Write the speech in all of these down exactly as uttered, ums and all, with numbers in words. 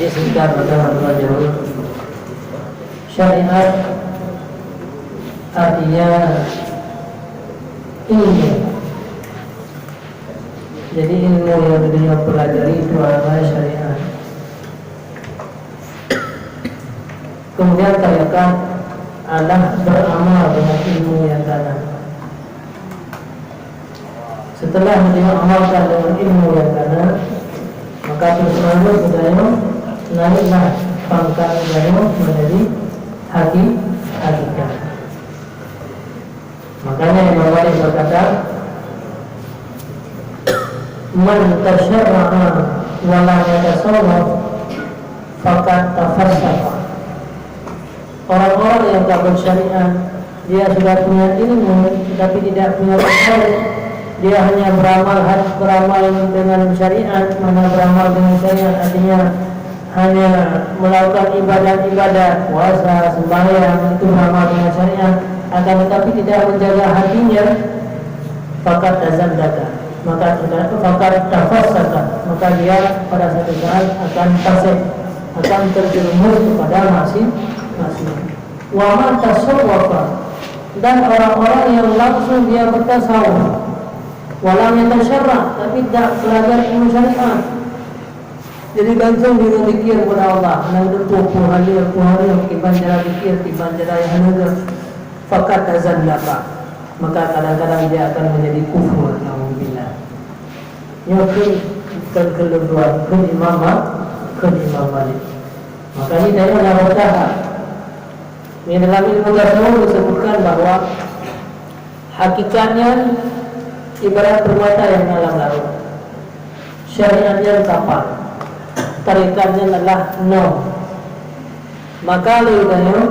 Singkat maka bahasa Jawa. Syariat artinya ilmu. Jadi ilmu yang beliau pelajari itu adalah syariat. Kemudian tarekat adalah beramal dengan ilmu yang kana. Setelah beliau amalkan dengan ilmu yang kana, maka terus menerus beliau naiklah pangkat beliau menjadi haki-, hakikat. Makanya Imam Malik berkata, "Man tasyarra'a wa lam yatasawwaf faqad tafassaqa." Orang-orang yang tak bersyariat, dia sudah punya ilmu tetapi tidak punya tasawuf, dia hanya beramal had-, beramal dengan syariat, mana beramal dengan syariat artinya hanya melakukan ibadat-ibadat, puasa, sembahyang, itu beramal dengan syariat, akan tetapi tidak menjaga hatinya, faqad tazandaqa, maka, faqad tafassaqa, maka dia pada satu saat akan fasik, akan terjerumus kepada maksi-, maksiat. Wa man tasawwafa, dan orang-orang yang langsung dia bertasawuf, walam yatasyarra, tapi tidak belajar ilmu syariat, jadi langsung dia zikir kepada Allah, hana geuteupeue peue hal, peue hal, kiban cara zikir, kiban cara nyang hana geuh, faqad tazandaqa, maka kadang-kadang dia akan menjadi kufur, naudzubillah. Nyoe kheun, bukan kheun lôn dua, kheun Imam Ma-, kheun Imam Malik. Makanya saya nak bertahan. Di dalam ilmu tasawuf disebutkan bahwa hakikatnya ibarat permata yang dalam laut. Syariatnya kapal. Tarikatnya adalah nong. Maka lé geutanyoe,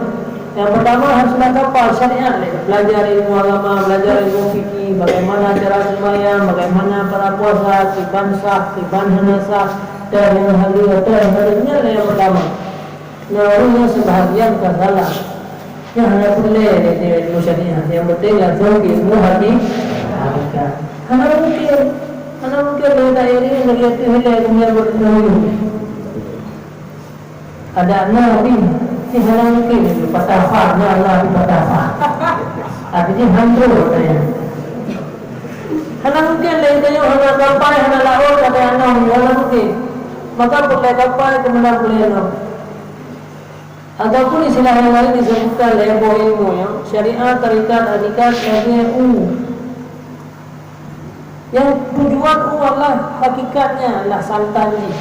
nyang pertama harus na kapal syariat lé. Belajar ilmu agama, belajar ilmu fikih, bagaimana cara sembahyang, bagaimana cara puasa, kiban sah, kiban hana sah, dan yang hal-hal, dan hal-hal nyan lé nyang pertama. Nah, ureueng nyan sebahagian ka salah. Nyan hana peureulèe lé ilmu syariat. Nyang penting langsung ilmu haki-, hakikat. Hana mungkin. Hana mungkin lé ta iring lagèe teuh ilèe dunia bertemu. Adak na pih, pih hana mungkin laju patah pah, na, na pih patah pah. Artinya hancur katanya. Hana mungkin lé tanyoe hana kapai, hana laôt, kata anom, hana mungkin. Maka peureulèe kapai, keumeunang peureulèe anom. Ataupun istilah nyang laén disebutkan lé boh ilmu nyoe, syariat, tarekat, hakikat, lagèe u. Nyang tujuan u adalah hakikatnya adalah santan jih.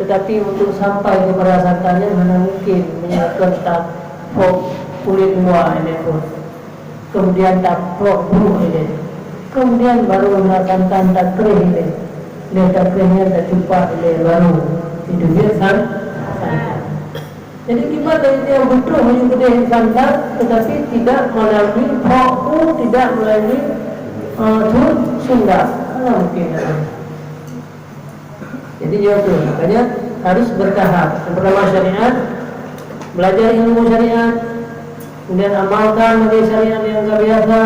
Tetapi untuk sampai kepada santan nyan hana mungkin meunyoe kon taprok kulét luwa ilèe phon. Kemudian taprok bruek ilèe. Kemudian baru na santan takreh ilèe. Lé takreh nyan tacupak ilèe baru. Itu dia san-, santan. Jadi, kiban dari dia beutôi hanya keudeh santan, tetapi tidak melalui prok u, tidak melalui, eh, sun-, sundat. Hana mungkin ada. Jadi, ya betul. Makanya, harus bertahap. Yang pertama syariat, belajar ilmu syariat, kemudian amalkan bagi syariat yang ka biasa,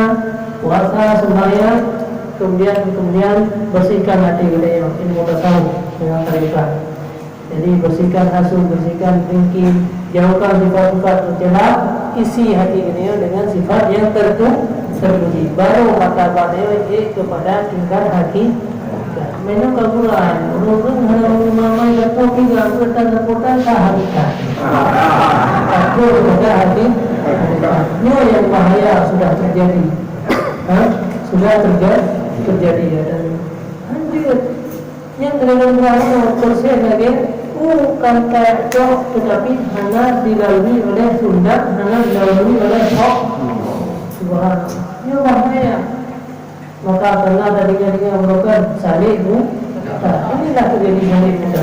puasa, sembahyang, kemudian, kemudian bersihkan hati kita yang ilmu tasawuf dengan tarekat. Jadi, bersihkan hasut, bersihkan dengki, jauhkan sifat-sifat tercela, isi hati geutanyoe dengan sifat yang tertu-, terpuji. Baru martabat nyoe jeuet kepada tingkat haki-, meunyoe ka gurèe, ureueng-ureueng hana meunyoe mamai gata pih gata, gata ka hakikat. Takut kepada haki-, nyoe yang bahaya sudah terjadi. Ha? Sudah terja-, terjadi, ya, dan lanjut. Nyang keuleubeuen nyoe persis lagèe u ka tacok, tetapi hana dilalui oleh sundat, hana dilalui oleh prok. Subhanallah. Nyoe bahaya. Maka pernah tadi dengar bukan salib bu-, buta. Inilah terjadi salib buta.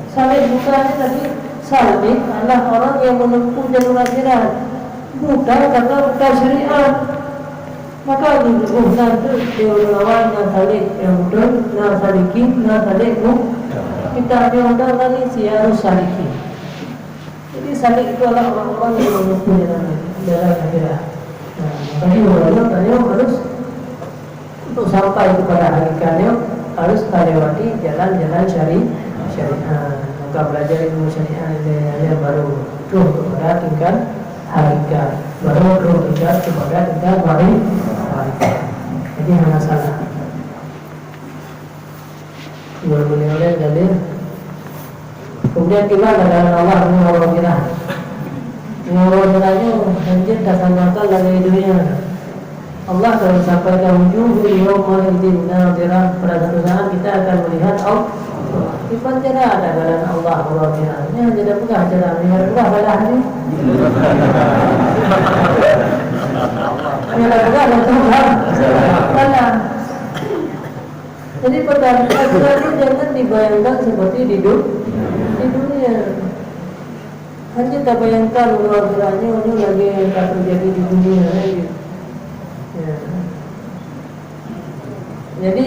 Salib buta ni tadi, salib adalah orang yang menempuh jalur akhirat. Buta karena buta syariat. Maka geuh na teuk di ulama na salib nyang beutôi, na salikin, na salib mu-, kita nyoe na tadi sirus salikin. Jadi, salik itu adalah orang-orang yang menempuh jalan, jalan akhirat. Nah, makanya ulama tanya harus, untuk sampai kepada hakikatnya, harus melewati jalan-jalan syari-, syariat. Ka belajar ilmu syariah ilmu yang baru terus kepada tingkat hakikat, baru terus tingkat kepada tingkat mari-, marifat. Jadi hana salah. Boleh-boleh oleh dalil. Kemudian kita katakan Allah dengan orang kira. Dengan orang kira itu hanya tak samakan lagi dunia. Allah akan sampaikan, "Wujuhun yawma idzin nadhirah." Pada satu saat kita akan melihat Allah. Iman cara ada dalam Allah, Allah kira. Ini hanya dah pegang cara melihat Allah pada hari. Hanya dah pegang dan Tuhan. Salah. Jadi perkara akhirat ni jangan dibayangkan seperti di du-, di dunia. Hanya tabayangkan bahwa akhirat nyoe, nyoe lagèe ka terjadi di dunia, kan gitu. Ya. Jadi,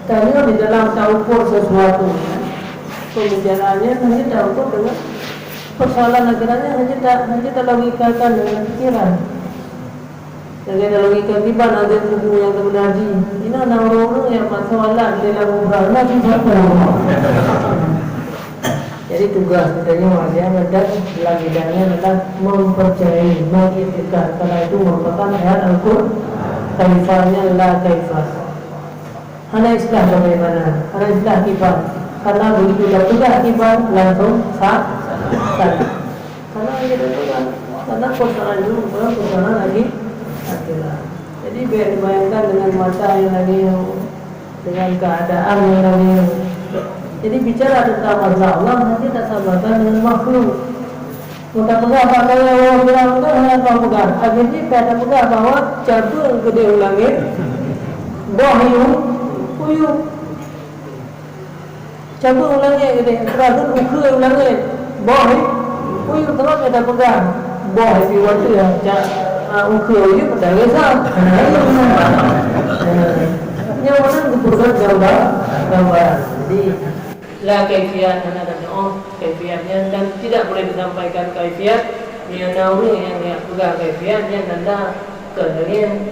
tanyoe di dalam taukur sesuatu, ya, pembicaraannya hanya taukur dengan persoalan akhiratnya, hanya ta-, hanya talogikakan dengan pikiran. Lagèe dalam kitab Iban Azim Kubu nyang teumeunah jih, inan na ureueng-ureueng nyang masa walak di dalam kubra, na jih siapa? Jadi tugas kita nyoe adalah dan dalam bidangnya adalah mempercayai, mengiktikad, karena itu merupakan ayat Al-Qur'an. Kaifanya la kaifah. Hana istilah bagaimana, hana istilah kiban. Karena begitu dah peugah kiban, langsung sa-, salah. Karena kita tu kan, karena persoalan dulu, bukan persoalan lagi akhirat. Jadi, biar dibayangkan dengan mata yang lagi, dengan keadaan yang lagi. Jadi, bicara tentang masalah Allah, nanti tak samakan dengan makhluk. Maka peugah bak kaya ureueng Firaun tu hana tapeugah. Akhirnya ka tapeugah bahwa cabeueng keudeh u langét, boh yu, kuyup. Cabeueng u langét keudeh, peurah lôn ukeue u langét, boh yu, kuyup. Teuma ka tapeugah, boh yu watèe ca-, a, ukeue yu peudaleh sa. Nyan meunan geupeugah gambar, gambar. Jadi, la kaifiat, hana geutanyoe kaifiat nyan dan tidak boleh disampaikan kaifiat. Meunyoe na ureueng nyang geujak peugah kaifiat, nyan tanda keuneurian.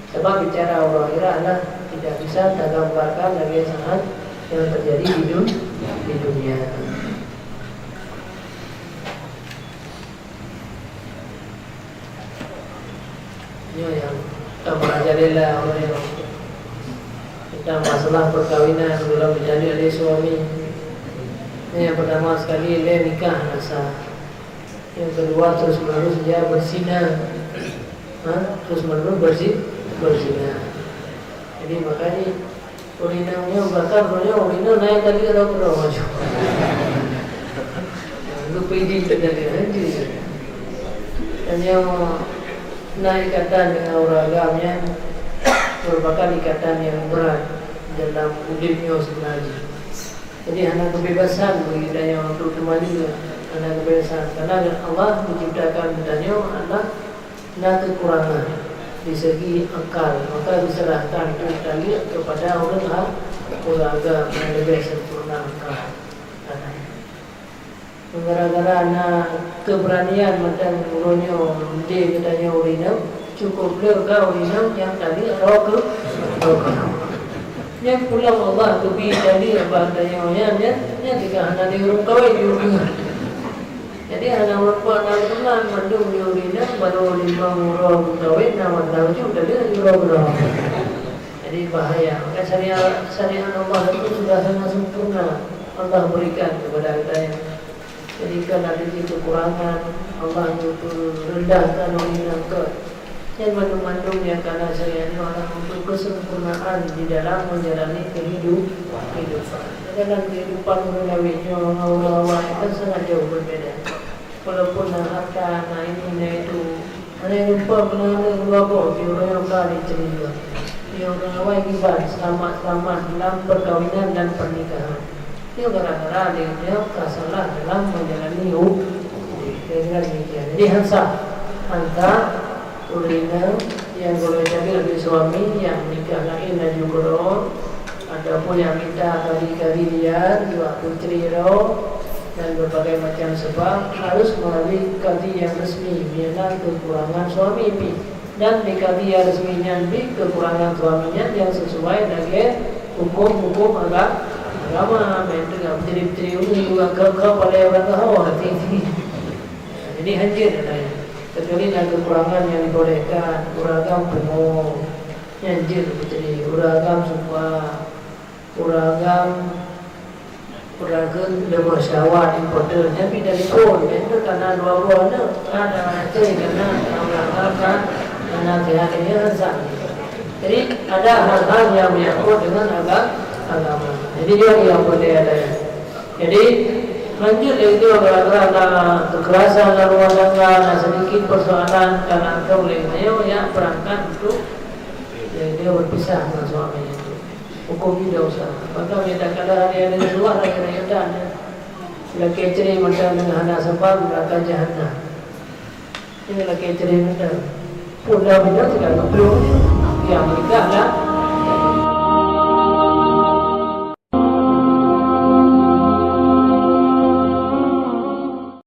Sebab bicara uroe akhirat lah tidak bisa tagambarkan lagèe saat nyang teujadi di dun-, di dunia. Nyoe nyang ka merajalela ureueng nyoe. Tentang masalah perkawinan sebelum ditalek oleh suami. Nyoe nyang pertama sekali, lé nikah hana sah. Yang kedua, terus-menerus dia berzina. Ha? Terus-menerus berzi-, berzina. Jadi, makanya Ureueng inong nyoe bahkan meunyoe ureueng inong na nyang taleuek droe keudroe maju. Geupeuidin teuh taleuek, ha, jih. Dan nyoe na ikatan dengan ureueng agam nyan merupakan ikatan yang berat dalam udép nyoe seubeuna jih. Jadi hana kebebasan bagi geutanyoe untuk teumanyong, hana kebebasan. Karena Allah menciptakan geutanyoe adalah na kekurangan di segi akal, maka diserahkan untuk taleuek kepada ureueng ha-, ureueng agam nyang leubeh sempurna akal. Gara-gara na keberanian mantong uroe nyoe, di geutanyoe ureueng inong, cukup le ka ureueng inong nyang taleuek droe keu-, droe keu-. Nyan pulang Allah keubi taleuek bak geutanyoe nyan, nyan, nyan tika hana di ureueng kawin di ureueng. Jadi, hana meurumpok na meukeunong mandum di ureueng inong, baru limong uroe geukawén, na mantong ju taleuek uroe keudroe. Jadi, bahaya. Maka syariat, syariat Allah itu sudah sangat sempurna Allah berikan kepada kita. Jadi, kan ada di kekurangan, Allah itu rendahkan ureueng inong tu. Nyan mandum-mandum nyang kana syariat nyoe adalah untuk kesempurnaan di dalam menjalani kehidup-, kehidupan. Dalam kehidupan ureueng lawét nyoe ngon ureueng awai kan sangat jauh berbeda. Walaupun na harta, na ini, na itu, hana nyang lupa peunahan ureueng dua boh di ureueng nyang ka diceurita. Di ureueng awai kiban selamat-selamat dalam perkawinan dan pernikahan. Nyoe gara-gara lé nyoe ka salah dalam menjalani hu-, kira-kira demikian. Jadi, han sah, han sah ureueng inong nyang gohlom taleuek lé suami, nyang nikah laén laju keudroe, ataupun nyang mita kadi-kadi liar, jual putri droe, dan berbagai macam sebab, harus melalui kadi yang resmi, meunyoe kekurangan suami pih. Dan di kadi nyang resmi nyan pih kekurangan suami nyan nyang sesuai lagèe huköm-huköm aga-, Sama, main tu kan, puteri-puteri ulu, urang kau-kau pada urang kau, hati-hati. Jadi, hanjeuet ada. Kecuali na kekurangan yang dibolehkan, urang agam pungo, nyan jeuet puteri, urang agam sumpah, urang agam, urang agam lemah syahwat, impoten, nyan pi dari pun, nyan tu karena dua buah aneuk, ada hati, karena urang agam kan, karena sehat ini rasa. Jadi, ada hal-hal yang menyangkut dengan agam-, agama. Jadi, dia yang boleh ada. Jadi, lanjut lé itu, gara-gara na kekerasan dalam rumah tangga, na sedikit persoalan, ka na tông lé nyoe, ya, berangkat untuk, ya, dia berpisah dengan suaminya. Hukum tidak usah. Maka, minta kada hari ada di luar, hari raya dan, ya. Laki istri macam dengan hana sebab, neraka jahanam. Ini laki istri macam. Pun dah bina tidak ngeblok. Yang menikah dah